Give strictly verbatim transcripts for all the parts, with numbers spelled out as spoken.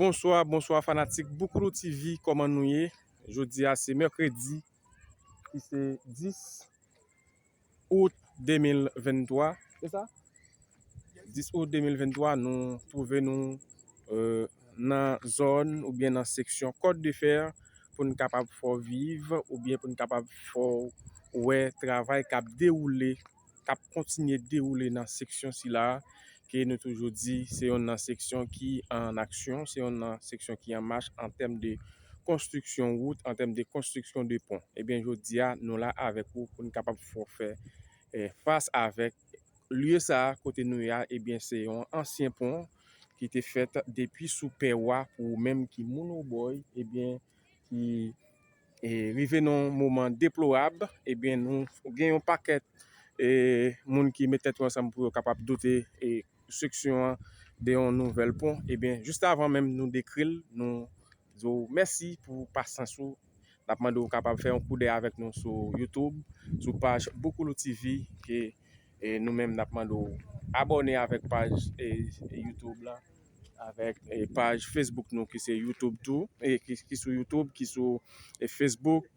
Bonswa, bonswa fanatik Boukoulou T V, kòman nou ye? Jodi a se mèkredi, ki se dis out de mil venntwa, se sa? Dis out de mil venntwa, nou twouve nou, euh, nan zòn oubyen nan seksyon Kòt de Fè pou n kapab fè w viv oubyen pou n kapab fè w wè travay k ap dewoule, k ap kontinye dewoule nan seksyon sila, ke nou toujou di se youn nan seksyon ki an aksyon, se youn nan seksyon ki an mach an tèm de konstriksyon wout, an tèm de konstriksyon de pon. Ebyen, jodi a, nou la avèk ou pou n kapab fè w fè, eh, fas avèk lye sa a, kote nou ye a, ebyen, se yon ansyen pon ki te fèt depi sou pè wa pou ou menm ki moun Obòy, ebyen, ki, e, rive nan yon moman deplorab, ebyen, nou gen yon pakèt, e, moun ki met tèt yo ansanm pou yo kapab dote, e, seksyon an de yon nouvèl pon. Ebyen, jis avan menm nou dekri l, nou di w mèsi pou pasyans ou. N ap mande w kapab fè yon koudèy avèk nou sou YouTube, sou paj Boukoulou T V, ke, e, nou menm n ap mande w abòne avèk paj, e, YouTube la, avèk, e, paj Facebook nou ki se YouTube tou, e, ki, ki sou YouTube, ki sou, e, Facebook,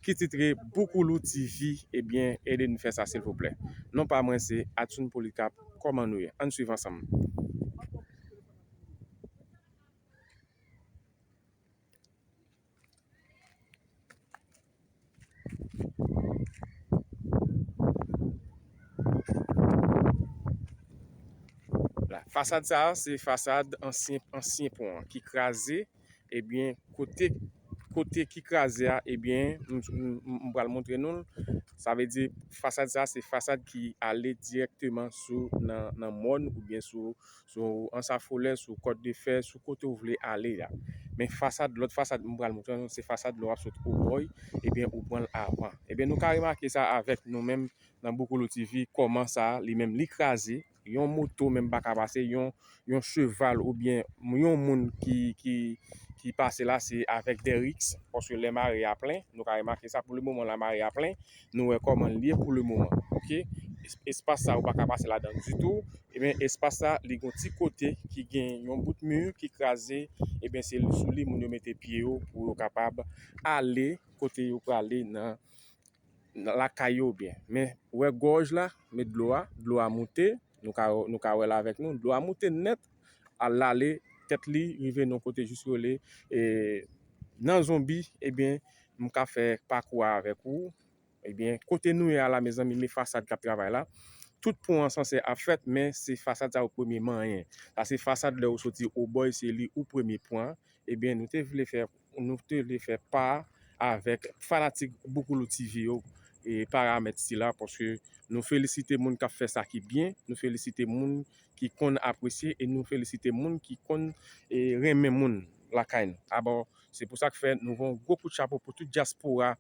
ki titre Boukoulou T V, ebyen, ede n fè sa silvouplè. Non pa mwen se Adson Polycarpe, kòman nou ye? Ann swiv ansanm. La, fasad sa a, se fasad ansyen, ansyen pon an ki kraze. Ebyen, kote, kote ki kraze a, ebyen, m, m, m, m pral montre nou l. Sa vle di, fasad sa a, se fasad ki ale dirèkteman sou, nan, nan mòn oubyen sou, sou Ansafolè, sou Kòt de Fè, sou kote w vle ale a. Men fasad, lòt fasad m pral montre nou, se fasad lè w ap sot Obòy, ebyen, ou pran l avan. Ebyen, nou ka remake sa avèk nou menm nan Boukoulou T V, kòman sa, li menm, li kraze, yon moto menm pa ka pase, yon, yon cheval oubyen yon moun ki, ki, ki pase la, se avèk de riks, paske lè mare a plen, nou ka remake sa, pou le moman la, mare a plen, nou wè kòman l ye pou le moman, oke? Es-, espas sa, ou pa ka pase ladan ditou, ebyen, espas sa, li gon ti kote ki gen yon bout mi ki kraze, ebyen, se sou li moun yo mete pye yo pou yo kapab ale kote yo prale nan, nan lakay yo byen. Men, ou wè gòj la, men dlo a, dlo a moute, nou ka, nou ka wè l avèk nou, dlo a moute nèt, al ale, tèt li rive nan kote jis rele, e, nan zonbi, ebyen, m ka fè pakou a avèk ou. Ebyen, kote nou ye a la, mezanmi, men fasad k ap travay la. Tout pon an sanse ap fèt, men se fasad sa yo premye manyen. Sa se fasad lè ou soti Obòy, se li ou premye pran. Ebyen, nou te vle fè, nou te vle fè pa avèk fanatik Boukoulou T V yo, e paramèt sila, paske nou felisite moun k ap fè sa ki byen, nou felisite moun ki konn apresye, e nou felisite moun ki konn, e, renmen moun lakay nou. Abò, se pou sa k fè nou voye yon gwo kout chapo pou tout dyaspora,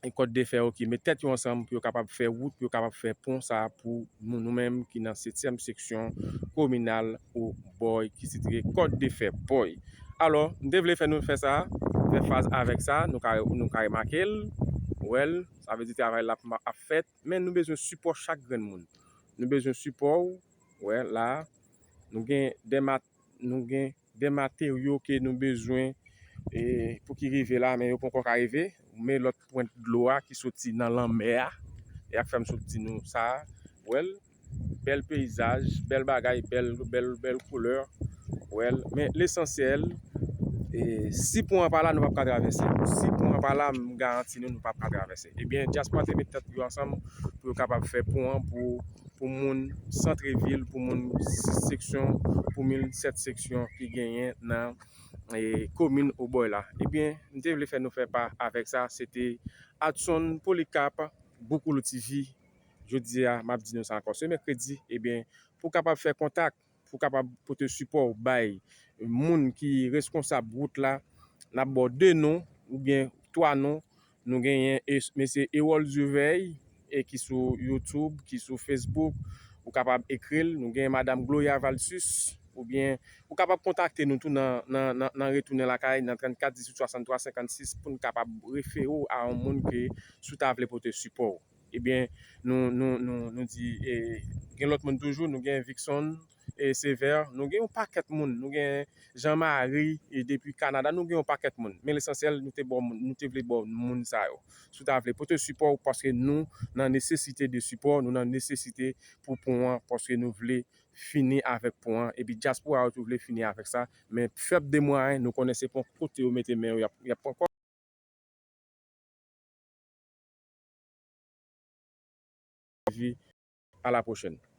e, Kòt de Fè yo ki met tèt yo ansanm pou yo kapab fè wout, pou yo kapab fè pon sa pou nou, nou menm ki nan setyèm seksyon kominal Obòy, ki sitiye Kòt de Fè Bòy. Alò, m te vle fè nou fè sa, fè faz avèk sa, nou ka, nou ka remake l, ou wè l, sa vle di travay la ap, ap fèt, men nou bezwen sipò chak grenn moun. Nou bezwen sipò w, ou wè la, nou gen de mat-, nou gen de materyo ke nou bezwen, e, pou ki rive la, men yo poko ka rive. Men lòt pwent dlo a ki soti nan lanmè a, e ak fè m sot di nou sa, ou wè l, bèl peyizaj, bèl bagay, bèl, bèl, bèl koulè, ou wè l. Men lesansyèl, e, si pon an pa la, nou p ap ka travèse. Si pon an pa la, m garanti nou, nou p ap ka travèse. Ebyen, dyaspora te met tèt yo ansanm pou yo kapab fè pon an pou pou moun santrevil, pou moun sis seksyon, pou moun sèt seksyon ki genyen nan, e, komin Obòy la. Ebyen, m te vle fè nou fè pa avèk sa, se te Adson Polycarpe, Boukoulou T V. Jodi a, m ap di nou sa ankò. Se mèkredi, ebyen, pou w kapab fè kontak, pou w kapab pote sipò w bay moun ki reskonsab wout la, n ap ba w de non oubyen twa non. Nou genyen e-, mesye Erol Duveuil, e ki sou YouTube, ki sou Facebook. Ou kapab ekri l. Nou genyen madanm Gloria Valsus, oubyen ou kapab kontakte nou tou nan, nan, nan, nan retounen lakay, nan trannkat dizuit swasanntwa senkannsis, pou n kapab refere w a yon moun ke si w ta vle pote sipò w. Ebyen, nou, nou, nou, nou di, e, gen lòt moun toujou, nou gen Vixon, e Sevè, nou gen yon pakèt moun, nou gen Jean Marie, e depi Kanada, nou gen yon pakèt moun. Men lesansyèl, nou te ba w moun, nou te vle ba w moun sa yo. Si w ta vle pote sipò w, paske nou nan nesesite de sipò, nou nan nesesite pou pon an, paske nou vle fini avèk pon an. Epi dyaspora yo tou vle fini avèk sa. Men fèb de mwayen, nou konnen se pon kote yo mete men yo, y ap, y ap pran kòb. Vi, à la prochaine.